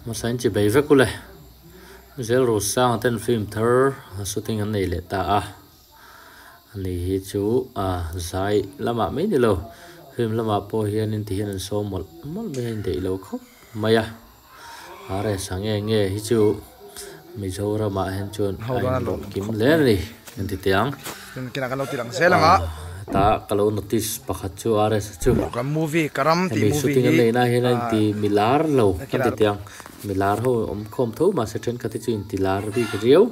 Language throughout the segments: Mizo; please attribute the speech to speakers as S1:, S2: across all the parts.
S1: Hmasa in chi bei vek ule. Zel Rosanga ten film thar shooting an nei leh ta a. Ani hi chu a zai lamah mai ni lo film lamah pawh hianin ti hian an sawm mawlh mawlh mai a indaih lo khawp mai a. RS a nge nge hi chu Mizoramah hian chuan a inlawm kim hle a ni an ti teh ang. Heta ka lo notice pakhat chu RS a chu hemi shooting an neihna ah hian a inti milar lo kan ti teh ang. Milar ho awm khawm tho mahse thenkhat hi chu inti lar bik riau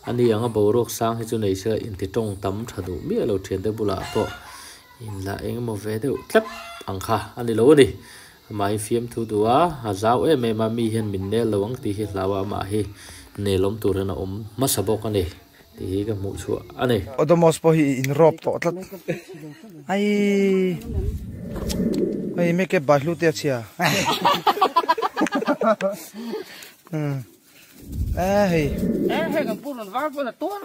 S1: a ni ang a boruak sang hi chu nei se inti tawng tam tha duh miah lo thiante bulah pawh inla eng emaw ve deuh tlat ang kha a ni lo a ni. Amah hi fiamthu duh a, a zau em em a, mi hian min nel lo ang tih hi hlau a, amah hi nelawm tur hian a awm hmasa bawk a ni tih hi ka hmuh chhuah a ni.
S2: Odomos pawh hi in rawp tawh tlat. Aii hei make up bai hlu te a chhia. E hei.
S3: E hei kan pu rawn var pawn a tuar.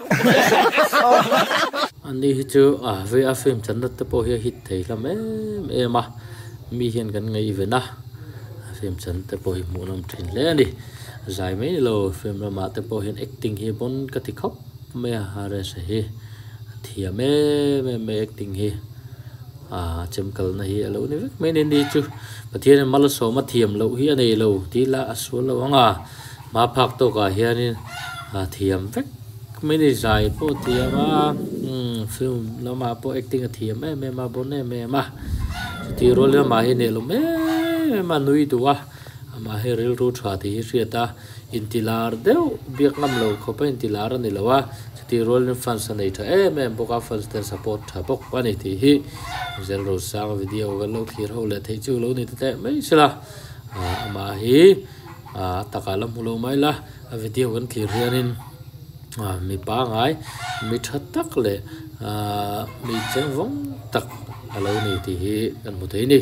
S1: Ani hi chu a vei a film channa te pawh hi a hit thei hlawm em em a, mi hian kan ngaihven a, a film chan te pawh hi hmuhnawm thin hle a ni. Zai mai ni lo film lamah te pawh hian acting hi pawn ka ti khawp mai a, RS-a hi a thiam em em mai acting hi. Aaa chemkalna hi a lo ni vek mai a ni ni chu Pathianin malsawm a thiam loh hi a nei lo tih lah a sual lo ang a hma phak tawkah hianin a thiam vek mai a ni zai pawh a thiam a umm film lamah pawh acting a thiam em em a bon em em a chutih rual in amah hi nelawm em em a nui duh a amah hi rilru tha tih hi hriat a inti lar deuh biak ngam lo khawp a inti lar a ni lo a. Chutih rualin fans a nei tha em em bawk a, fans ten support tha bawk a ni tih hi Zel Rosanga video kan lo thlir ho leh theih chu lo ni ta teh mai sela, amah hi a takah la hmu lo mai la, a video kan thlir hianin mi pangai mi tha tak leh mi chengvawng tak a lo ni tih hi kan hmu thei a ni.